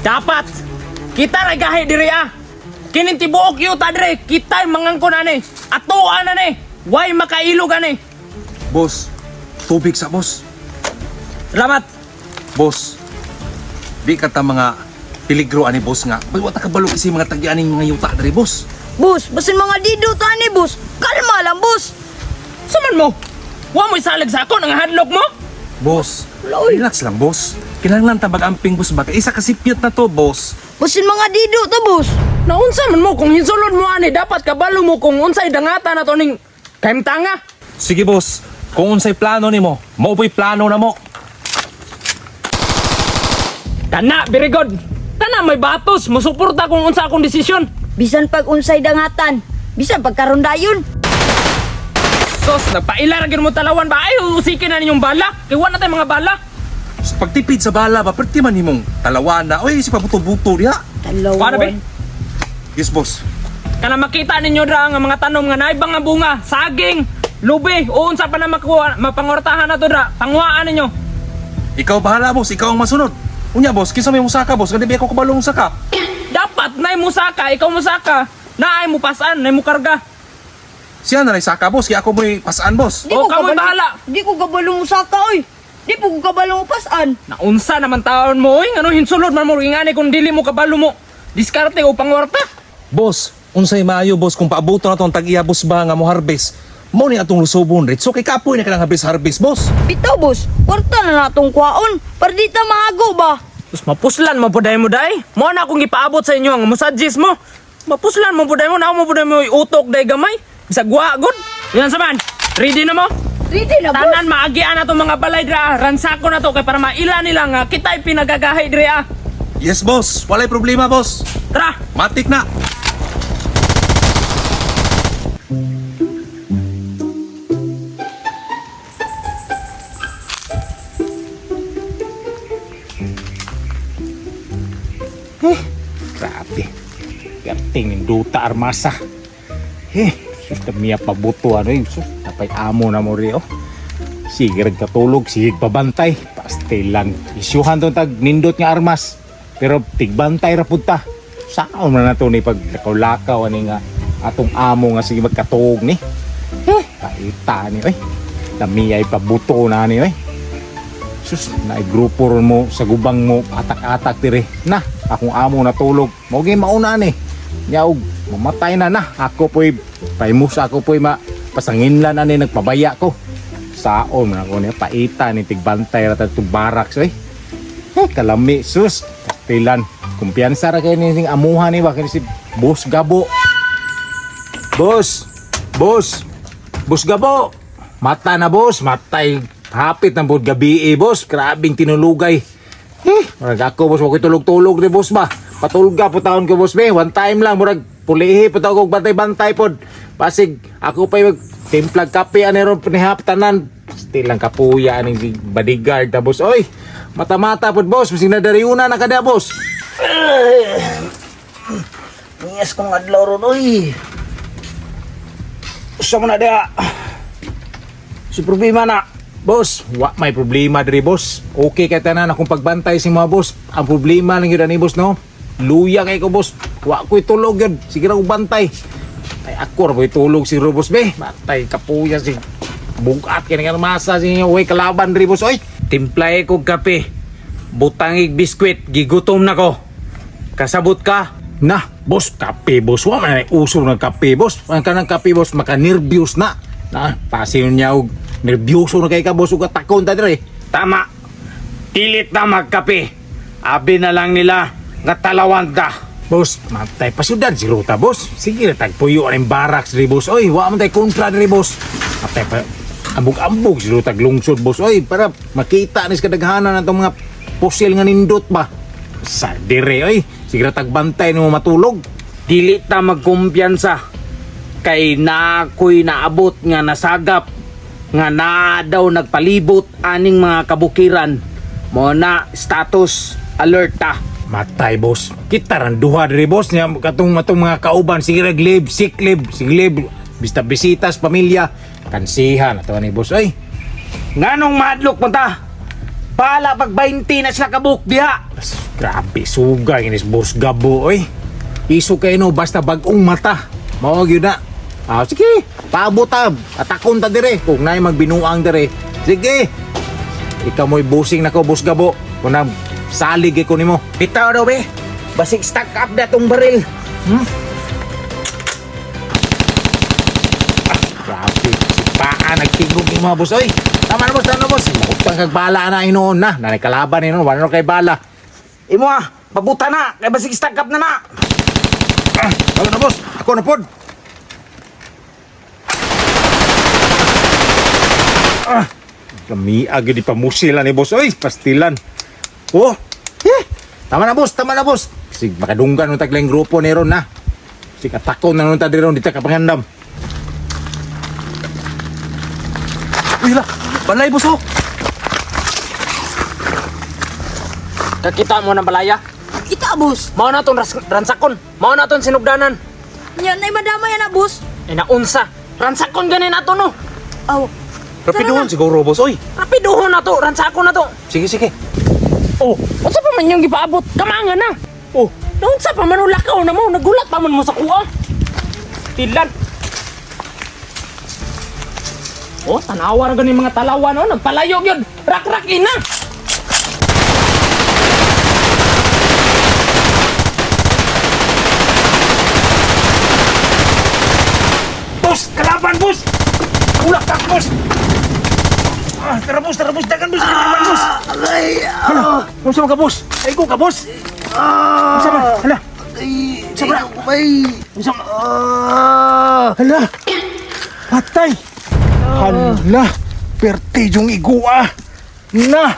Dapat kita ra gahi diri ah. Kining tibuok yuta dire, kita'y mangangkon ani. Atoan ani. Way makailog ani. Boss, tubig sa boss. Salamat. Boss, di ka ta mga peligro ani boss nga. Bay wa ta kabalo kasi mga tagyaning mga yuta diri boss. Boss, basin mga dido tani, boss. Kalma lang, boss. Saman mo? Wa mo isalig sa ako nang hadlok mo? Boss, Wala, oy. relax lang boss. Kinahanglan ta mag-amping boss ba? Kay isa ka sipyot na to boss. Basin mga dido to, boss. Naunsa man mo kung hinsulod mo ani dapat kabalo mo kung unsay dangata na to ning kaimtanga. Sige boss, kung unsay plano nimo, mao po'y plano na mo. Kana, very good. Kana may batos, musuporta kung unsa akong desisyon. Bisan pag unsay dangatan. Bisan pag karon dayon. Sos, nagpaila ra gyud mo talawan ba? Ay, usikin na ninyong bala. Kay wa na tay mga bala. Sa pagtipid sa bala ba, perti man nimong talawana. Oy, si pabuto-buto diha. Talawan. Paano be? Yes boss. Kana makita ninyo ra ang mga tanom nga naibang nga bunga, saging, lubi, o unsa pa na makuha, mapangortahan na to ra, panguhaan ninyo. Ikaw bahala boss, ikaw ang masunod. Unya boss, kinsa may musaka boss? Kani ba ako kabalo musaka? Dapat nay musaka, ikaw musaka. Naay mo pasan, nay mo karga. Siya na rin saka boss, kaya ako mo'y pasaan boss. Di Oh, ko kamoy kabalo- bahala. Di ko kabalo mo saka, oy. Di po ko kabalo mo pasan. Naunsa naman taon mo, oy, ngano hinsulod man mo ingani kung dili mo kabalo mo. Diskarte o pangorta. Boss, unsay maayo boss kung paabuto na tong tag-iya boss ba nga mo harvest. Mo ni atong lusubon ritso kay kapoy na kanang harvest harvest boss. Bitaw, boss. Kwarta na natong kwaon. Para di ta mahago ba? Tapos mapuslan mo puday mo day. Mo na akong gipaabot sa inyo ang musadjis mo. Mapuslan mo puday mo, nao mo puday mo utok day gamay. Bisag wa gud. Yan sa man. Ready na mo? Ready na, boss. Tanan maagian na to mga balay dra. Ransako na to kay para maila nila nga kita'y pinagagahay dre ah. Yes boss, walay problema boss. Tara. Matik na. Grabe. Perting duta armasa. Eh, sus miya pabuto ano yun. Sus, napay amo na mo rin oh. Sige katulog, sige pabantay. Pastil lang. Isyuhan to tag nindot nga armas. Pero tigbantay ra pud ta. Saan man na to ni pag lakaw-lakaw ani nga atong amo nga sige magkatuog ni. Eh, paita ni oy. Lamiyay pabuto na ni oy. Sus, naigrupo ron mo sa gubang mo, atak-atak dire. Na, akong amo natulog. Mao gyud mauna ni. Nya og mamatay na na. Ako po'y paimus ako po'y ma pasanginlan ani nagpabaya ko. Saon man ako niya paita ni tigbantay ra ta itong barracks oy. Eh, kalami sus. Kastilan. Kumpiyansa ra kay ni sing amuhan ni ba kini si Boss Gabo. Boss! Boss! Boss Gabo! Mata na boss, matay. Hapit na bod gabi eh, boss. Grabing tinulugay. Eh, murag ako boss, wag ko'y tulog-tulog ni boss ba. Patulga po taon ko boss be. One time lang, murag pulihi po taon ko bantay-bantay pod. Pasig, ako pa'y mag timplag kape ani ron panihap tanan. Still lang kapuya aning si bodyguard ta boss. Oy, mata-mata pod boss, masig nadariyuna na kada boss. Niyas kong adlaw ron, oy. Usa mo na diha. Si problema na. Boss, wa may problema diri boss. Okay kay tanan akong pagbantay si mga boss. Ang problema lang gyud ani boss no. Luya kay ko boss. Wa ko'y tulog gyud. Sige ra kog bantay. Ay ako ra ko'y tulog si boss be. Matay kapuya si bugat kay nga masa si way kalaban diri boss oy. Timplay kog kape. Butangig biskwit, gigutom na ko. Kasabot ka. Na, boss, kape boss. Wa man ay uso ng kape boss. Ang kanang kape boss maka-nervyos na. Na, pasin niya og nervyoso na kay ka boss ug atakon ta diri. Tama. Pilit na magkape. Abi na lang nila nga talawan ta. Boss, matay pasyudad si Ruta, boss. Sige na tagpuyo ang barracks diri, boss. Oy, wa man tay kontra diri, boss. Matay pa ambog-ambog si Ruta lungsod, boss. Oy, para makita ni sa kadaghanan atong mga pusil nga nindot ba. Sa dire, oy. Sige na tagbantay nimo matulog. Dili ta magkumpiyansa. Kay na ako'y naabot nga nasagap nga naa daw nagpalibot aning mga kabukiran. Mo na status alert ta. Matay, boss. Kita ran duha diri, boss. Nya katong matong mga kauban sige rag leave, sick leave, sige leave. Bista bisitas pamilya. Kansihan ato ni boss, oy. Nganong maadlok mo ta? Pala pag 20 na sila kabuk diha. Grabe sugay inis boss Gabo oy. Iso kay no basta bag-ong mata. Mao gyud na. Ah, sige, paabot ta. Atakon ta dire kung naay magbinuang dire. Sige. Ikaw mo'y busing nako boss Gabo. Kunang salig ko nimo. Bitaw daw be. Basig stack up na tong baril. Grabe, si paa nagtingog ni mga boss oy. Tama na boss, tama na boss. Makutang kag bala na hinuon na. Nanay kalaban hinuon, wala na kay bala. Imo ah, pabuta na kay basig stack up na na. Ah, wala na boss, ako na pod. Ah, kami agad ipamusila ni boss oy, pastilan. Oh, eh, tama na boss, tama na boss. Sig makadunggan ng taglang grupo ni ron na. Sig atakon na nun ta diri ron, di ta kapangandam. Uy la, balay boss oh. Kakita mo ng balaya. Kita, boss. Mao na tong ransakon. Mao na tong sinugdanan. Yan ay madama yan na, boss. Ay naunsa. Ransakon ganin nato no. Aw. Rapidohon siguro boss oy. Rapidohon na to, ransakon na to. Sige sige. Oh, unsa pa man yung gipaabot? Kamangan na. Oh, naunsa pa man lakaw na mo, nagulat pa man mo sa kuha. Tilan. Oh, tanawa ra ganin mga talawa no, nagpalayo gyud. Rak-rak ina. Boss, kalaban boss. Ulak tak boss. Ah, tara boss, tara boss, dagan boss, dagan boss. Hala, unsa man ka boss? Ay ko ka boss. Unsa man? Hala. Unsa man? Unsa man? Hala. Patay. Hala, perte yung igua. Na.